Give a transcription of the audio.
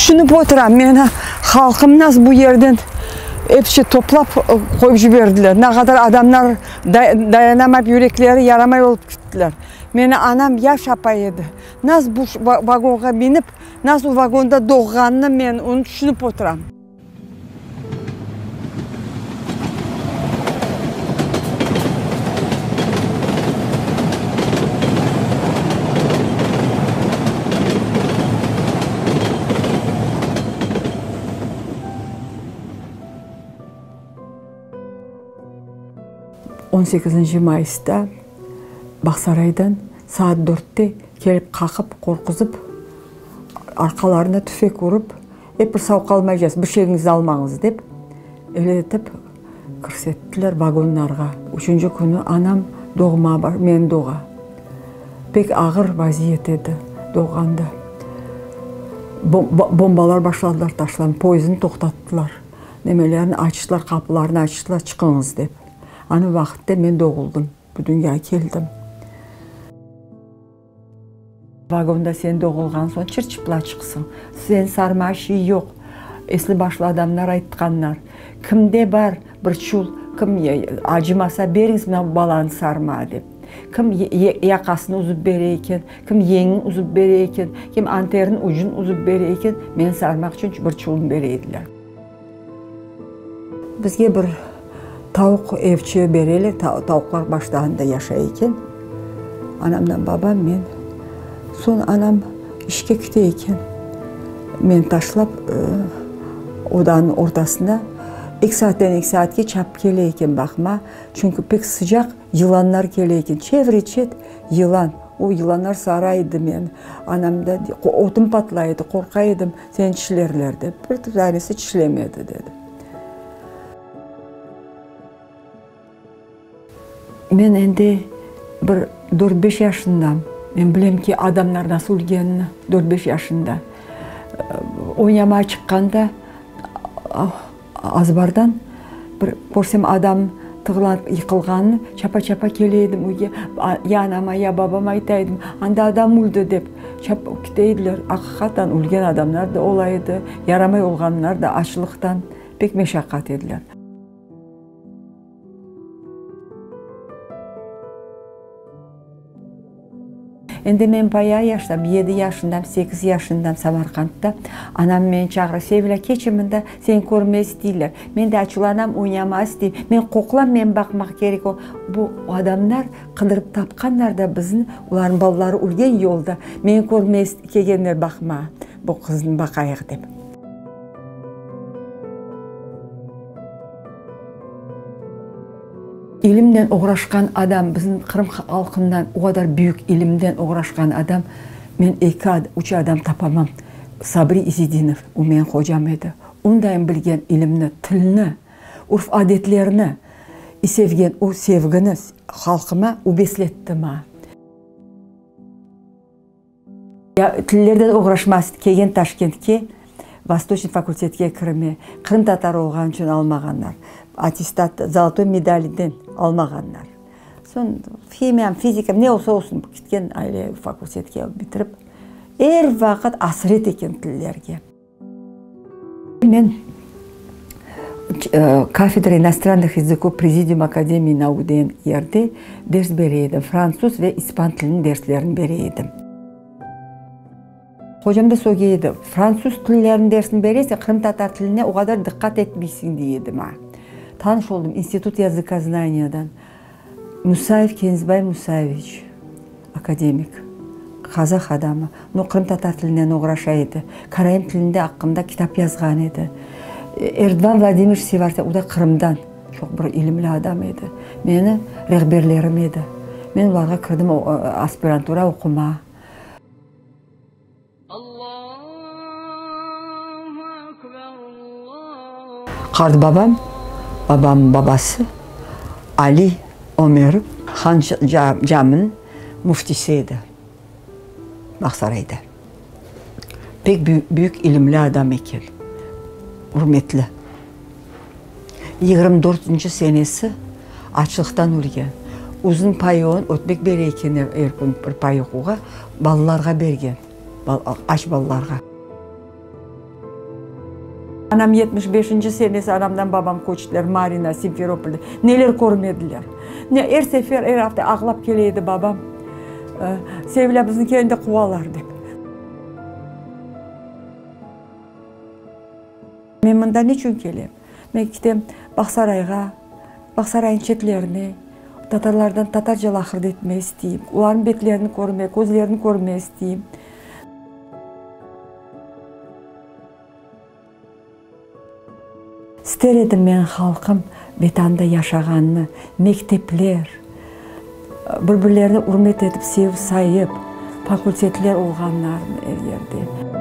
Tüşünip oturam, meni halqım nasıl bu yerden episi toplap qoyıp jiberdiler. Ne qadar adamlar dayanamayıp yürekleri yaramay olıp kettiler. Meni anam yaş apay edi. Nasıl bu vagonğa minip, nasıl vagonda doğğanını men onı tüşünip oturam. On sekizinci mayısta Bağsaraydan saat dörtte kelip qaqıp, qorquzıp, arqalarına tüfek urıp, Ep bir sav qalmaycaz, bir şeyiñizni almañız, dep, öyle etip kirsettiler vagonlarğa. Üçünci künü anam doğma, meni doğa. Pek ağır vaziyet edi doğğanda. Bombalar başladılar taşlan, poyezdni toqtattılar, nemelerni açtılar, qapılarnı açtılar, çıqıñız dep. Anı vaqıtta men doğuldım, bu dünyağa keldim. Vagonda sen doğulğan soñ çır-çıplaçıqsıñ. Sen sarma şey yoq. Esli-başlı adamlar aytqanlar, Kimde bar bir çul, kim acımasa beriñiz mına bu balanı sarma, dep. Kim yaqasını üzüp bere eken, kim yeñini üzüp bere eken, kim anteriniñ ucunı üzüp bere eken, meni sarmaq içün bir çulnı bere ediler. Bizge bir tavuq evçi bereler, tavuqlar başta anda yaşay eken. Anamdan babam, men. Soñ anam işke kite eken. Meni taşlap odanıñ ortasında eki saatten eki saatke çapıp kele eken baqma. Çünki pek sıcaq, yılanlar kele eken. Çevre-çet yılan. O yılanlar sara edi meni. Anam da ötüm patlay edi, qorqa edim. Seni tişlerler dep, bir tanesi tişlemedi, dedi. Men endi bir dört-beş yaşındam. Men bilem ki, adamlar nasıl ölgenini, dört-beş yaşında. Oynamağa çıqqanda azbardan bir körsem adam tığlanıp yıqılğanını, çapa-çapa kele edim üyge. Ya anama, ya babama ayta edim, anda adam öldi dep. Çapıp kete ediler. Aqiqatan, ölgen adamlar da ola edi, yaramay olğanlar da açlıqtan pek meşaqat ediler. Endi men bayağı yaştam, yedi yaşındam, sekiz yaşındam Samarqandda. Anam meni çağıra, Sevilâ, keçi mında, seni körmege isteyler. Men de açuvlanam, oynamağa isteyim. Men qoqlam, meni baqmaq kerek. O, bu adamlar qıdırıp tapqanlar da bizni, olarnıñ balaları ölgen yolda, meni körmege kelgenler baqmağa, bu qıznı baqayıq dep. İlimnen oğraşqan adam, bizim Qırım halqından o qadar büyük ilimden oğraşqan adam, men eki, üç adam tapamam. Sabri İzidinov, o menim hocam edi. Ondayın bilgen ilimni, tilni, urf-adetlerni sevgen, o sevgini halqıma o besletti maña. Ya tillerden oğraşmaz, kelgen Taşkentke, Vostoçnıy fakultetke kirme, qırımtatar olğan içün almağanlar, attestat, zolotoy medaliden almağanlar. Soñ himiyam, fizikam, ne olsa olsun, ketken aile fakultetke bitirip, er vaqıt asret eken tillerge. Men kafedra inostrannıh языкov Prezidium Akademii nauk degen yerde ders bere edim, fransuz ve ispan tiliniñ derslerini bere edim. Hocam da söge edi, fransuz tilleriniñ dersini beresiñ, qırımtatar tiline o qadar diqqat etmeysiñ, dey edi maña. Tanış oldım İnstitut языкознаниядан Musayev Kenzbay Musayeviç, akademik, qazah adamı, no qırımtatar tilinen oğraşa edi, karaim tilinde aqqında kitap yazğan edi. Erdvan Vladimir Sevartyan, o da Qırımdan, çoq bir ilimli adam edi. Meni rehberlerim edi. Men olarğa kirdim aspirantura oqumağa. Qartbabam, babamnıñ babası, Ali Ömerov Han caminiñ müftisi edi Bağsarayda. Pek büyük ilimli adam eken, ürmetli. 24-nci senesi açlıqtan ölgen. Uzun payonı ötmek bere eken er kün bir payok oğa, balalarğa bergen, aç balalarğa. Anam 75-nci senesi anamdan babam köçtiler Marina, Simferopolde. Neler körmediler. Ne, er sefer, er afta ağlap kele edi babam, Sevilâ, bizni kene de quvalar, dep. Men mında niçün kelem? Men kitem Bağsarayğa, Bağsaraynıñ çetlerine, tatarlardan tatarca laqırdı etmege isteyim, olarnıñ betlerini körmek, közlerini körmege isteyim. İster edim menim halqım Vetanda yaşağanını, mektepler, bir-birlerini ürmet etip, sevip-sayıp, fakultetler olğanlarını er yerde.